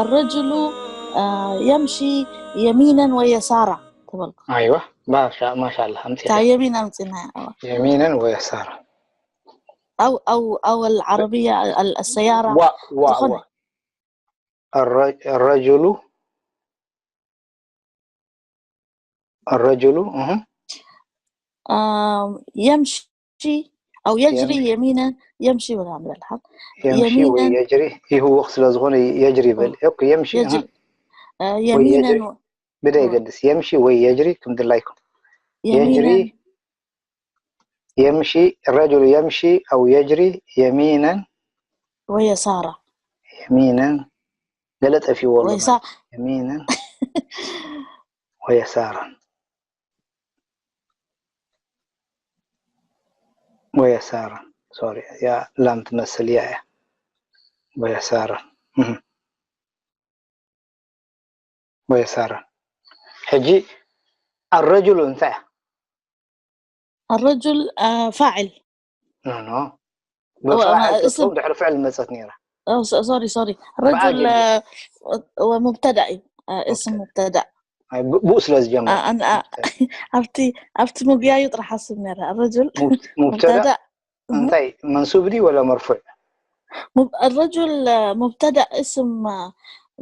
الرجل يمشي يمينا ويسارا ተበልኩ። ኣይዋ ማሻ ማሻላ ኣምፂ ካብ የሚን ኣምፂና። የሚንን ወየሳራ أو أو أو العربية السيارة ዋ ዋ ዋ الرجل الرجل يمشي أو يجري يمينا يمشي ولا عم يمشي ويجري ይህውኽ ስለ ዝኾነ يجري ይበል يمشي يمينا ብደ ይገድስ يمشي ወይ يجري ከም ድላይኩም يجري يمشي الرجل يمشي أو يجري يمينا ويسارا يمينا ገለ ጠፊዎ ኣሎ يمينا ويسارا ويسارا سوري يا لام تمثل يا ويسارا ويسارا ሕጂ الرجل እንታይ الرجل فاعل ኖ ኖ ብፋዕል ትርጉም ድሕሪ ፍዕል መፀት ነይራ سوري سوري الرجل مبتدا እዩ اسم مبتدا ብኡ ስለ ዝጀመረ ኣብቲ ኣብቲ ምግያዩ ጥራሕ ሓስብ ነረ الرجل مبتدا እንታይ منصوب ድዩ ولا مرفوع الرجل مبتدا اسم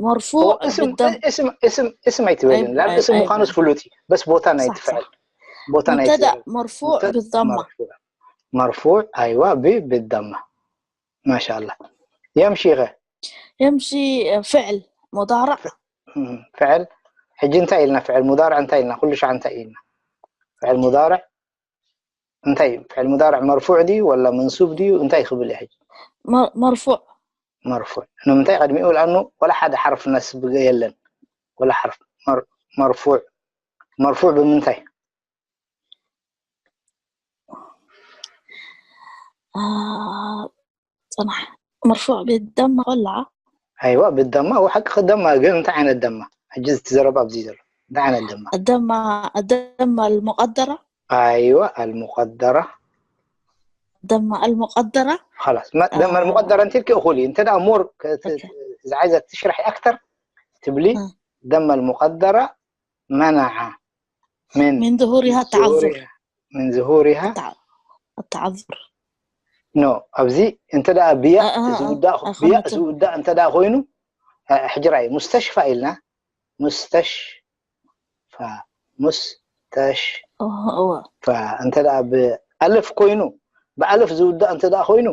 مرفوع اسم اسم اسم اسم ኣይትበልን لا اسم ምዃኑስ ፍሉጥ እዩ بس ቦታ ናይ ትፍዕል ቦታ ናይ مبتدا مرفوع بالضمه مرفوع ኣይዋ بالضمه ما شاء الله يمشي غير يمشي فعل مضارع فعل ሕጂ እንታይ ኢልና ፍዕል ሙዳርዕ እንታይ ኢልና ኩሉ ሻዕ እንታይ ኢልና ፍዕል ሙዳርዕ እንታይ ፍዕል ሙዳርዕ መርፉዕ ድዩ ወላ መንሱብ ድዩ እንታይ ክብል እዩ ሕጂ مرفوع መርፉዕ ንምንታይ ቀድሚኡ ለኣኑ ወላ ሓደ ሓርፍ ነስብ የለን ወላ ሓርፍ መርፉዕ መርፉዕ ብምንታይ ፅናሕ መርፉዕ ብደማ ቆልዓ ኣይዋ ብደማ ወሓቂ ደማ ግን እንታይ ዓይነት ደማ ሕጂ ዝትዘረብ ኣብዚ ዘሎ እንታይ ዓይነት ደማ ደማ ደማ المقدرة ኣይዋ المقدرة ደማ المقدرة خلاص ደማ المقدرة እንቲልኪ እኹል እዩ እንተ ደኣ ሞር ዝዓይዘት ትሽራሕ ኣክተር ትብሊ ደማ المقدرة منع من من ظهورها التعذر من ظهورها التعذر ኖ ኣብዚ እንተ ደኣ ብያ ዝውዳእ ብያ ዝውዳእ እንተ ደኣ ኮይኑ ሕጅራይ ሙስተሽፋ ኢልና ሙስተሽፋ ሙስተሽፋ እንተ ደኣ ብኣልፍ ኮይኑ ብኣልፍ ዝውዳእ እንተ ደኣ ኮይኑ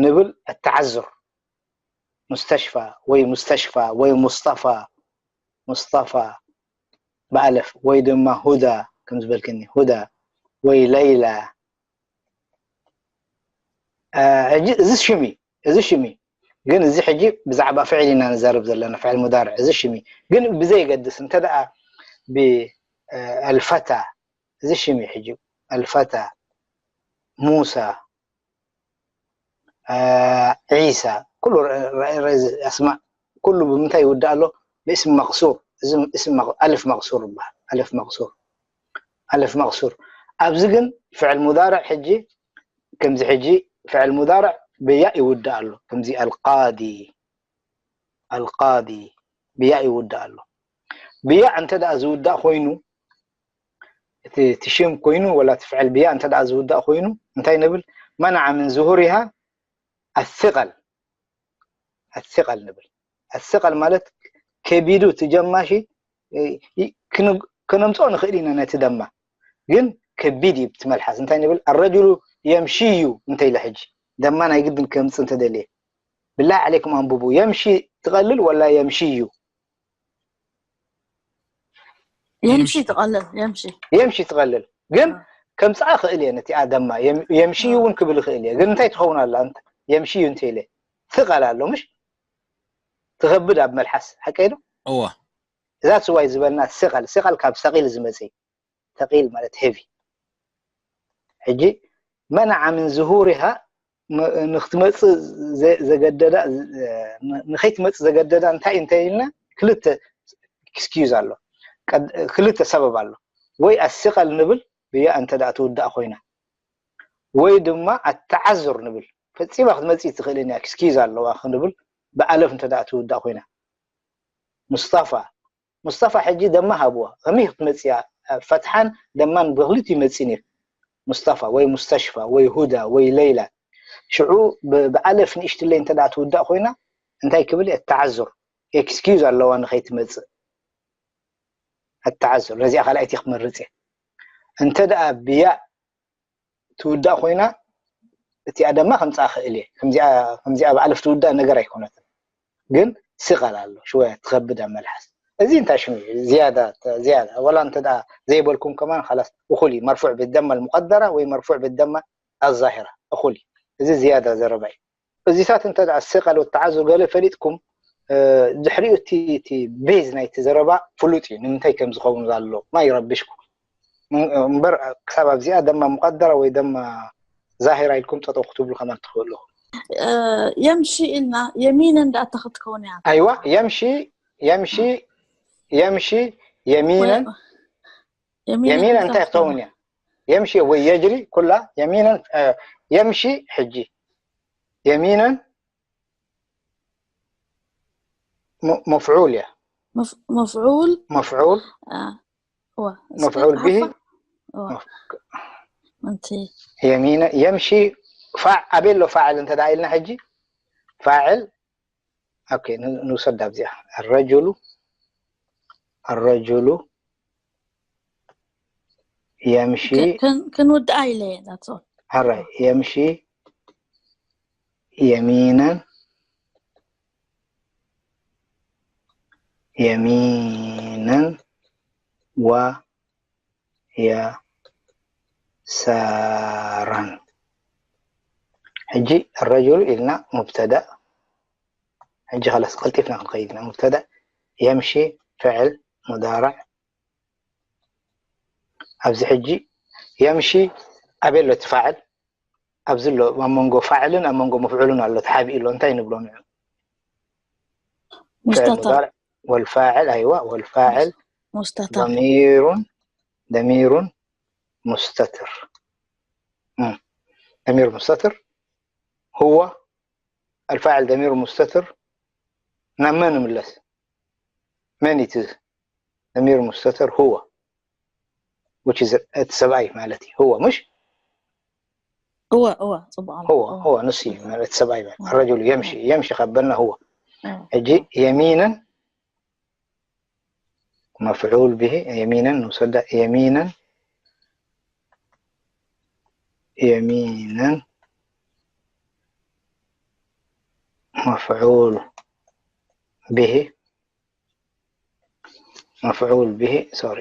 ንብል التعذر مستشفى ወይ مستشفى ወይ مصطفى مصطفى ብኣልፍ ወይ ድማ هدى ከም ዝበልክኒ هدى ወይ ليلى ሕጂ እዚ ሽም እዩ እዚ ሽም እዩ ግን እዚ ሕጂ ብዛዕባ ፍዕል ኢና ንዛረብ ዘለና ፍዕል ሙዳርዕ እዚ ሽም እዩ ግን ብዘይገድስ እንተ ደኣ ብአልፈታ እዚ ሽም እዩ ሕጂ አልፈታ ሙሳ ዒሳ ኩሉ ኣስማእ ኩሉ ብምንታይ ይውዳእ ኣሎ ብእስም መቅሱር ኣልፍ መቅሱር ይበሃል ኣልፍ መቅሱር ኣልፍ መቅሱር ኣብዚ ግን ፍዕል ሙዳርዕ ሕጂ ከምዚ ሕጂ ፍዕል ሙዳርዕ ብያ ይውዳእ ኣሎ ከምዚ አልቃዲ አልቃዲ ብያ ይውዳእ ኣሎ ብያ እንተ ደኣ ዝውዳእ ኮይኑ እቲ ሽም ኮይኑ ወላ እቲ ፍዕል ብያ እንተ ደኣ ዝውዳእ ኮይኑ እንታይ ንብል منع من ظهورها الثقل الثقل ንብል الثقل ማለት ከቢዱ እቲ ጀማሺ ከነምፅኦ ንኽእል ኢና ነቲ ደማ ግን ከቢድ እዩ እቲ መልሓስ እንታይ ንብል الرجل يمشي እንተ ኢለ ሕጂ ደማ ናይ ግድን ከምፅ እንተደልየ بالله عليكم ኣንብቡ يمشي ትቐልል ወላ يمشي እዩ يمشي ትቐልል يمشي يمشي ትቐልል ግን ከምፅኣ ክእል እየ ነቲኣ ደማ يمشي እውን ክብል ክእል እየ ግን እንታይ ትኸውን ኣላ يمشي እዩ እንተ ኢለ ثقل ኣሎ ምሽ ትኸብድ ኣብ መልሓስ ሓቀይ ዶ እዋ እዛ ስዋይ ዝበልና ثقل ثقل ካብ ثقيل ዝመፅእ ثقيل ማለት heavy ሕጂ منع من ظهورها ንክትመፅእ ዘገደዳ ንከይትመፅእ ዘገደዳ እንታይ እንታይ ኢልና ክልተ excuse ኣሎ ክልተ ሰበብ ኣሎ ወይ الثقل ንብል ብያ እንተ ደኣ ትውዳእ ኮይና ወይ ድማ التعذر ንብል ፈፂማ ክትመፅእ ትኽእል እያ excuse ኣለዋ ክንብል ብኣለፍ እንተ ደኣ ትውዳእ ኮይና፣ ሙስጠፋ፣ ሙስጠፋ ሕጂ ደማ ሃብዋ። ከመይ ክትመጽእ እያ? ፈትሓን ደማን ብኽልቲኡ ይመጽእ ነይሩ። ሙስጠፋ ወይ ሙስተሽፋ ወይ ሁዳ ወይ ለይላ። ሽዑ ብ-፣ ብኣለፍ ንእሽትለይ እንተ ደኣ ትውዳእ ኮይና፣ እንታይ ክብል እየ? ተዓዙር፣ ኤክስኪዩዝ ኣለዋ ንኸይትመጽእ። ኣተዓዙር፣ ነዚኣ ካልኣይቲ ክመርጽ እየ። እንተ ደኣ ብያእ ትውዳእ ኮይና፣ እቲኣ ደማ ከምጽኣ ክእል እየ። ከምዚኣ፣ ከምዚኣ ብኣለፍ ትውዳእ ነገር ኣይኮነትን። ግን ስቐል ኣሎ፣ ሽወያ ትኸብድ ኣብ መልሓስ። እዚ እንታይ ሽሙ እዩ? ዝያዳ፣ ዝያዳ። ወላ እንተ ደኣ ዘይበልኩም ከማን፣ خلاص፣ እኹል እዩ። መርፉዕ ብደማ ልሙቀደራ ወይ መርፉዕ ብደማ ኣዛሂራ፣ እኹል እዩ። እዚ ዝያዳ ዘረባ እዩ። እዚታት እንተ ደኣ ስቐል ወተዓዙር ገለ ፈሊጥኩም፣ እ፣ ድሕሪኡ እቲ፣ እቲ ቤዝ ናይቲ ዘረባ ፍሉጥ እዩ፣ ንምንታይ ከም ዝኸውን ዘሎ፣ ማ ይረብሽኩም። ም-፣ እምበር ክሳብ ኣብዚኣ ደማ ሙቀደራ ወይ ደማ ዛሂራ ኢልኩም ጠጠው ክትብሉ ከማን ትኽእሉ ኢኹም። እ፣ የምሺ ኢልና የሚነን ደኣ እንታይ ክትከውን እያ? ኣይዋ፣ የምሺ፣ የምሺ፣ የምሺ፣ የሚነን፣ ወይ-፣ የሚነን የሚነን እንታይ እንታይ ክትከውን እያ? የምሺ ወይ የጅሪ ኩላ የሚነን፣ እ፣ የምሺ ሕጂ የሚነን ሙ-፣ መፍዑል እያ። መፍ-፣ መፍዑል፣ መፍዑል፣ አ፣ ዋ፣ እስኪ መፍዑል ብሂ፣ ሓፋ-፣ ዋ፣ መፍ-፣ እንቲ የሚነ፣ የምሺ ፋዕ-፣ ኣበይ ኣሎ ፋዕል እንተ ደኣ ኢልና ሕጂ? ፋዕል፣ ኦኬ፣ ን-፣ ንውሰድ ኣብዚኣ። الرجل، الرجل يمشي። ክ-፣ ክን-፣ ክንውድኣ ኢለ እየ፣ that's all። ሕራይ፣ يمشي يمينا، يمينا ويسارا. ሕጂ الرجل ኢልና ሙብተዳእ። ሕጂ خلاص ቀልጢፍና ክንኸይድ ኢና። ሙብተዳእ፣ የምሺ ፍዕል ሙዳረዕ። ኣብዚ ሕጂ የምሺ ኣበይ ኣሎ እቲ ፋዕል? ኣብዚ ኣሎ፣ ኣብ መንጎ ፋዕልን ኣብ መንጎ መፍዑልን ኣሎ፣ ተሓቢኡ ኣሎ። እንታይ ንብሎ ንዑ? ፍዕል ሙስተተር። ሙዳረዕ ወልፋዕል፣ ኣይዋ፣ ወልፋዕል ሙስተተር። ضمير، ضمير مستتر። እም፣ ضمير مستتر هو الفاعل ضمير مستتر. ናብ መን ንምለስ? መን እዩ እቲ ضمير مستتر? هو، which is እቲ ሰብኣይ ማለት እዩ። هو፣ ምሽ? እወ፣ እወ፣ ጽቡቕ ኣሎ። هو، እወ። هو ንሱ እዩ ማለት፣ ሰብኣይ ማለት። الرجل يمشي، يمشي ካብ በልና هو። እወ። ሕጂ የሚነን መፍዑል ብሂ፣ የሚነን ንውሰዳ፣ የሚነን፣ የሚነን መፍዑል ብሂ፣ መፍዑል ብሂ፣ ሶሪ፣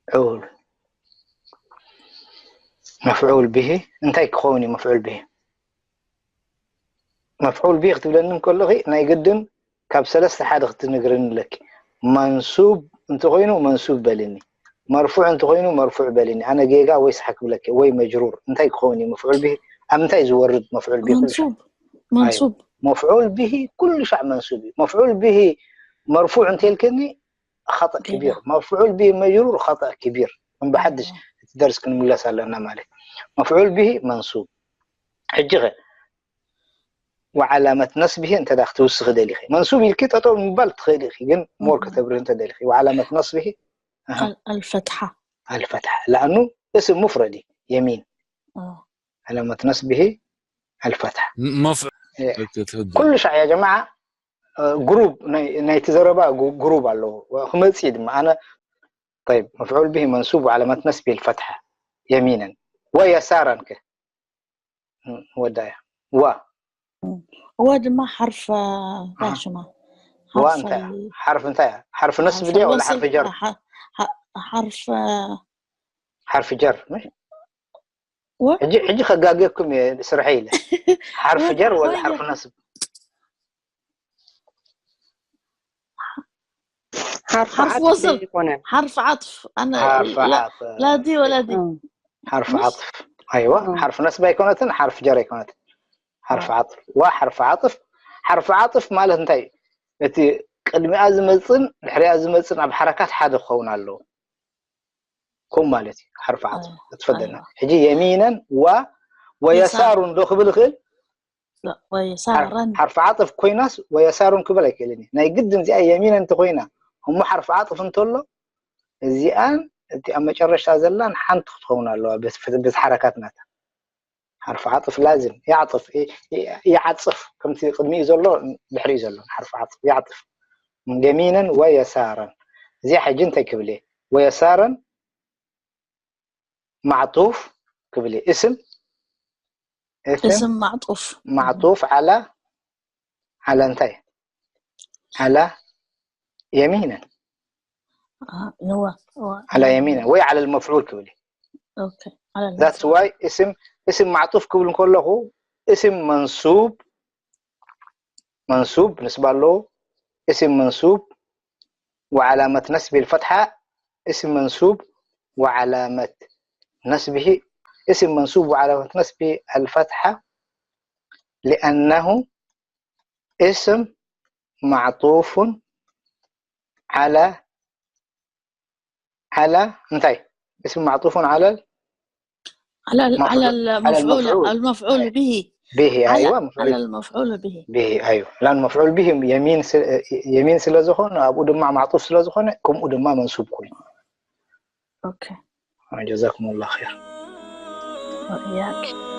መፍዑል፣ መፍዑል ብሂ እንታይ ክኸውን እዩ? መፍዑል ብሂ፣ መፍዑል ብሂ ክትብለኒ እንከለኺ ናይ ግድን ካብ ሰለስተ ሓደ ክትነግርኒ ኣለኪ። መንሱብ እንተኾይኑ መንሱብ በልኒ፣ መርፉዕ እንተኾይኑ መርፉዕ በልኒ። ኣነ ጌጋ ወይ ሰሓ ክብለኪ ወይ መጅሩር። እንታይ ክኸውን እዩ መፍዑል ብሂ? ኣብ ምንታይ ዝወርድ መፍዑል ብሂ? ኩሉ ሻዕ መንሱብ፣ መንሱብ። መፍዑል ብሂ ኩሉ ሻዕ መንሱብ እዩ። መፍዑል ብሂ መርፉዕ እንተልክኒ ኸጠእ ጌጋ። ክቢር፣ መፍዑል ብሂ መጅሩር ኸጠእ ክቢር። እም ብሓድሽ እወ። እቲ ደርስ ክንምለስ ኣለና ማለት። መፍዑል ብሂ መንሱብ። ሕጂ ኸ ወዓላመት ነስብሂ እንተ ደኣ ክትውስኺ ደሊኺ፣ መንሱብ ኢልኪ ጠጠው ምባል ትኽእሊ ኢኺ፣ ግን ሞር እወ። ከተብርህ እንተ ደሊኺ፣ ወዓላመት ነስብሂ፣ ኣሃ። አል-፣ አልፈትሓ። الفتحة، لأنه اسم مفرد يمين. እወ። علامة نصبه الفتحة. م-، مفعول إيه. تتهدى. ኩሉ ሻዕ ያ ጀማዓ፣ እ፣ ግሩፕ ናይ፣ ናይቲ ዘረባ ግ-፣ ግሩፕ ኣለዎ። ክመጽእ ድማ ኣነ፣ طيب، مفعول به منصوب وعلامة نصبه الفتحة يمينا ويسارا ከ? እም፣ ወዳያ። ዋ። እወ ድማ ሓርፍ፣ እ፣ እንታይ ኣሃ። ሽማ? ዋ ሓርፍ እንታይ እያ? ኣይ-፣ ሓርፍ እንታይ እያ? ሓርፍ ነስብ ሓርፍ ድያ ወላ ወስል፣ ሓርፍ ጀር? ሓ-፣ ሓ-፣ ሓርፍ፣ እ፣ ሓርፍ ጀር፣ ምሽ? ወ-፣ ሕጂ፣ ሕጂ ከጋግየኩም እየ ስርሐ ኢለ። ሓርፍ ወ-፣ ጀር ወላ ወይ ሓርፍ ጀር። ነስብ? ሓርፍ ሓርፍ ዓጥፍ ወስል፣ ዘይኮነ። ሓርፍ ዓጥፍ። ኣነ ሓርፍ ላ-፣ ዓጥፍ። ላዲ ወላዲ። እም። ሓርፍ ምሽ? ዓጥፍ። ኣይዋ፣ እም። ሓርፍ ነስብ ኣይኮነትን፣ ሓርፍ ጀር ኣይኮነትን። ሓርፍ ኣዎ። ዓጥፍ። ዋ ሓርፍ ዓጥፍ። ሓርፍ ዓጥፍ ማለት እንታይ? እቲ ቅድሚኣ ዝመጽን ድሕሪኣ ዝመጽን ኣብ ሓረካት ሓደ ክኸውን ኣለዎ። ከምኡ ማለት እዩ። ሓርፍ ዓጥፍ። ኣዎ። ክትፈደና። ኣይዋ። ሕጂ የሚነን ዋ የሳር። ወየሳሩን ዶ ክብል ይኽእል? ወየሳረን ሓርፊ ዓጥፍ ኮይናስ ወየሳሩን ክብል ኣይክእልን እዩ። ናይ ግድን እዚኣ የሚነን እንተኮይና እሞ ሓርፊ ዓጥፍ እንተሎ እዚኣን እቲ ኣብ መጨረሽታ ዘላን ሓንቲ ክትኸውን ኣለዋ። በዚ ሓረካት ናታ ሓርፊ ዓጥፍ ላዝም ያዕጥፍ ይዓፅፍ ከምቲ ቅድሚኡ ዘሎ ድሕሪኡ ዘሎ ሓርፊ ዓጥፍ ያዕጥፍ የሚነን ወየሳረን። እዚኣ ሕጂ እንታይ ክብል እየ? ወየሳረን ማዕጡፍ ክብል እየ። እስም اسم معطوف ማዕጡፍ ዓላ ዓላ እንታይ ዓላ የሚነን آه، هو هو ዓላ የሚነን ወይ ዓላ ልመፍዑል ክብል እዩ። اوكي على That's why اسم اسم معطوف ክብል ከለኹ اسم منصوب منصوب ንስባ ኣለዎ። اسم منصوب وعلامة نصبه الفتحة. اسم منصوب وعلامة نصبه اسم منصوب وعلامة نصبه الفتحة لأنه اسم معطوف على على እንታይ اسم معطوف على على ال- على المفعول- على المفعول المفعول. المفعول به به على, أيوة على مفعول المفعول به به أيوة لأن مفعول به يمين س- يمين ስለ ዝኾነ ኣብኡ ድማ معطوف ስለ ዝኾነ ከምኡ ድማ منصوب ኮይኑ اوكي جزاكم الله خير وإياك